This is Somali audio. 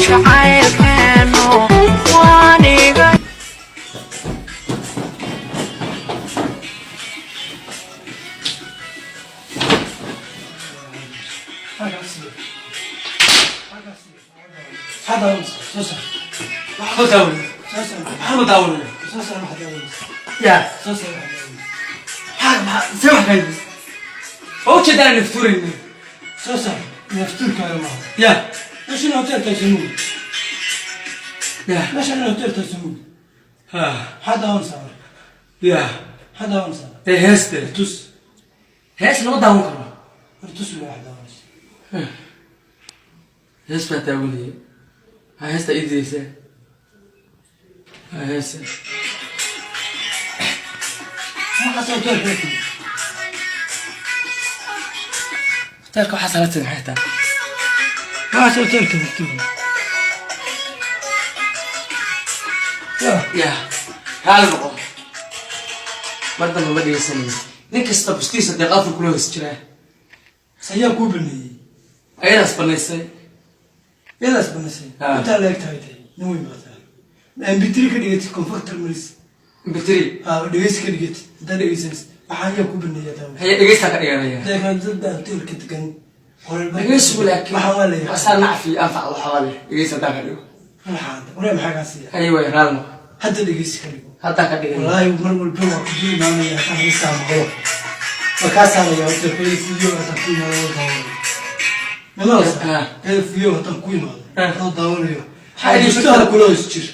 Jacaylkeenu waaniga. Maxaa daawanaysaa? Soo saar. Waxba daawanaya. Soo saar. Waxba daawanaya. Soo saar waxaad daawanaysaa. Ya. Soo saar waxaad daawanaysaa. Maxaa maxaa see wax kaaydi? Waa ujeedaa inaan naftuurayna. Soo saar. Naftuurkaaga maaha. Ya. Meeshan hotelka Samuud. Ya. Meeshan hotelka Samuud. Ha. Maxaa daawanaysaa marka? Ya. Maxaa daawanaysaa? Dee heeste. Tus. Hees lama daawan karo. War tus waxaad daawanaysaa. Hees baa daawanayay. Ha, heesta ii didaysaa. Ha, heesta. Waxaas hotelka la timi. Hotelka waxaa sala tiri maxay tahay? Waxaas hotelka la timi. Ya. Ya. Raali noqo. Mar dambe ma dhegeysanayo. Nin kasta bustiisa deeq afur kula hoos jiraa. Ayaa kuu baneeyey. Ayadaas banaysay. Iyadaas banaysay. Ah. Intaa la eg tahay tahay. Nin weyn baa tahay. MP3 ka dhigatid comforter maris. MP3. Ah, dhegeysi ka dhigatid. Intaa dhegeysanaysid. Waxaa ayaa kuu baneeyay daawanaysaa. Haye, dhegeystaa ka dhiganaya. Deegaan dad baa hotelka degan. Qoral baa- Dhegeysigu laakiin. Waxaa waa la yaqaan. Asaa nacfi anfac waxaa leh. Dhegeysi haddaan ka dhigo. Waxaa waree maxaa kaa siiya? Haye waay, raali noqo. Hadda dhegeysi ka dhigo. Haddaan ka dhiganaya. Wallaahi mar walba waa kugu imaanaya haddaan heestaa maqlo. Waa kaa saaraya hotelka fiyo haddaan ku imaado oo daawanayo. Mama Ah. fiyo haddaan ku imaado Ah. oo daawanayo. Maxaa idin Bustaha kula hoos jir.